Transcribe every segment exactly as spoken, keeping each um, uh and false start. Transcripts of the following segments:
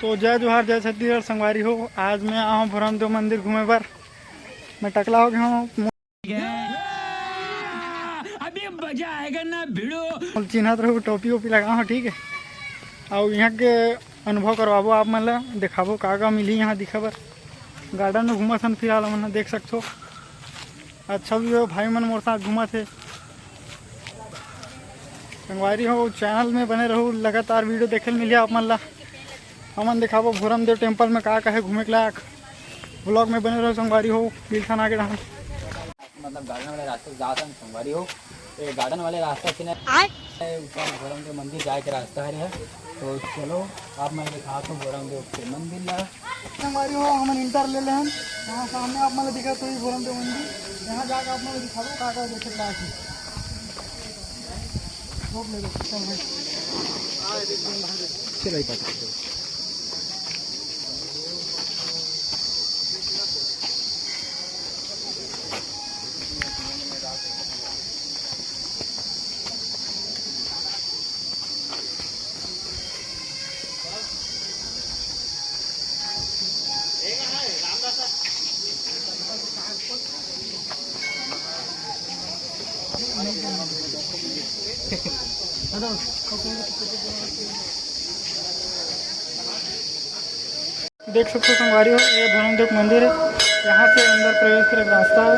तो जय जोहार, जय छत्तीसगढ़ संगवारी हो। आज मैं आया हूँ भोरमदेव मंदिर घूमे बर। मैं टकला हो गया हूँ, अभी मजा आएगा ना भिड़ो। चिन्हत रहू, टोपी वोपी लगा हूँ, ठीक है। और यहाँ के अनुभव करवाबो आप मन ला, देखाबो का का मिली यहाँ दिखे बर। गार्डन में घूमत हन फिलहाल हमन ह, देख सकथो। अच्छा भी हो, भाई मन मोर साथ घूमत हे। संगवारी हो, चैनल में बने रहू, लगातार वीडियो देखे ल मिलिया आप मन ला। हमन देखाबो भोरमदेव टेम्पल में का का हे घूमे के लायक। ब्लॉग में बने रहू संगवारी हो, मिलथन आगे डहान। मतलब गार्डन वाले रास्ते से जात हन संगवारी हो। ये गार्डन वाले रास्ता से ना, ये ऊपर भोरमदेव मंदिर जाए के रास्ता हरे है। तो चलो, आप मैं दिखाता हूँ भोरमदेव के मंदिर ला। संगवारी हो, हमन इंटर ले लेहन। यहाँ सामने आप मन ला दिखत होही भोरमदेव मंदिर। यहाँ जाके आप मन ला दिखाबो का का देखे के लायक हे। रोक ले, रोक, चल भाई। चल भाई, पास। देख सकथो संगवारी हो, ये भोरमदेव मंदिर है। यहाँ से अंदर प्रवेश करे के रास्ता है।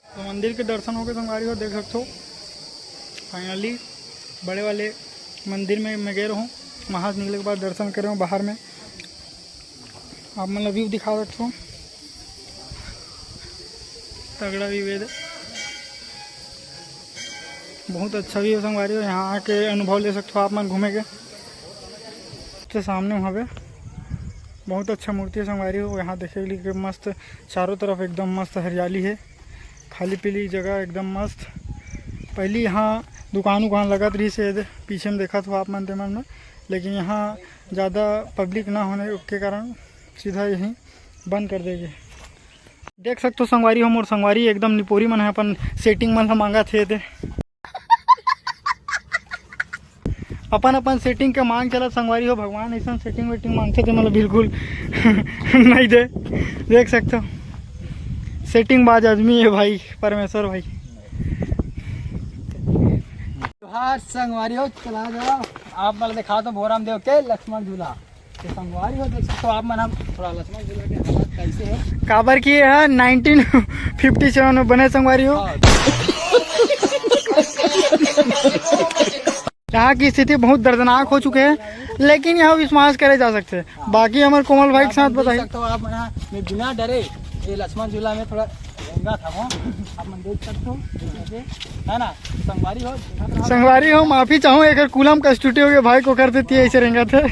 तो मंदिर के दर्शन हो गए संगवारी हो, देख सकथो। फाइनली बड़े वाले मंदिर में मैं गए रहूँ, वहाँ से निकले के बाद दर्शन करे हूँ बाहर में। आप मन ला व्यू दिखा सकथो, तगड़ा व्यू है। बहुत अच्छा व्यू है संगवारी हो, यहाँ आके अनुभव ले सकथो आप मन घूमे के। तो सामने वहाँ पे बहुत अच्छा मूर्ति है संगवारी हो, यहाँ देखे के लिए मस्त, चारों तरफ एकदम मस्त हरियाली है, खाली पीली जगह एकदम मस्त। पहली यहाँ दुकान उकान लगत रहिस हे, पीछे में देखत हो आप मन ते मन में, लेकिन यहाँ ज़्यादा पब्लिक ना होने के कारण सीधा यहीं बंद कर देगे। देख सकथो संगवारी हो, मोर संगवारी एकदम निपोरी मन है, अपन सेटिंग मन ह मांगत हे ते अपन अपन सेटिंग के मांग चलत संगवारी हो। भगवान ऐसा सेटिंग वेटिंग मांगथे ते मतलब बिल्कुल नहीं दे। देख सकथो सेटिंग बाज आदमी है भाई, परमेश्वर भाई। जोहार संगवारी हो, चला जाओ। आप मन ला दिखाता हूँ भोरमदेव के लक्ष्मण झूला। तो संगवारी हो, देख सकते हो आप मन, हम थोड़ा लक्ष्मण झूला के हालत कैसे है। काबर की यह नाइनटीन फिफ्टी सेवन में बने संगवारी हो। हाँ। यहाँ की स्थिति बहुत दर्दनाक हो चुके है, लेकिन यहाँ विश्वास करे जा सकते हैं। बाकी हमारे कोमल भाई के साथ बताइए। तो आप मन, मैं बिना डरे ये लक्ष्मण झूला में थोड़ा रेंगा था वो, आप मन देख सकते हो, है ना? संगवारी हो, संगवारी हो, माफी चाहूँ, एक कूलम का स्टूडियो के भाई को कर देती है ऐसे रेंगा थे।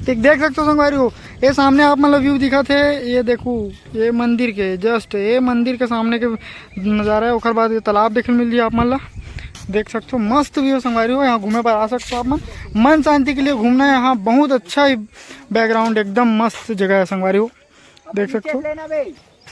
ठीक, देख सकते हो संगवारी हो, ये सामने आप मतलब व्यू दिखा थे, ये देखो, ये मंदिर के जस्ट, ये मंदिर के सामने के नज़ारा है। ओकर बाद ये तालाब देखे मिल रही है आप मन ला, देख सकते हो, मस्त व्यू संगवारी हो। यहाँ घूमे पर आ सकते हो आप मन, मन शांति के लिए घूमना है यहाँ, बहुत अच्छा ही बैकग्राउंड, एकदम मस्त जगह है संगवारी हो, देख सकते हो।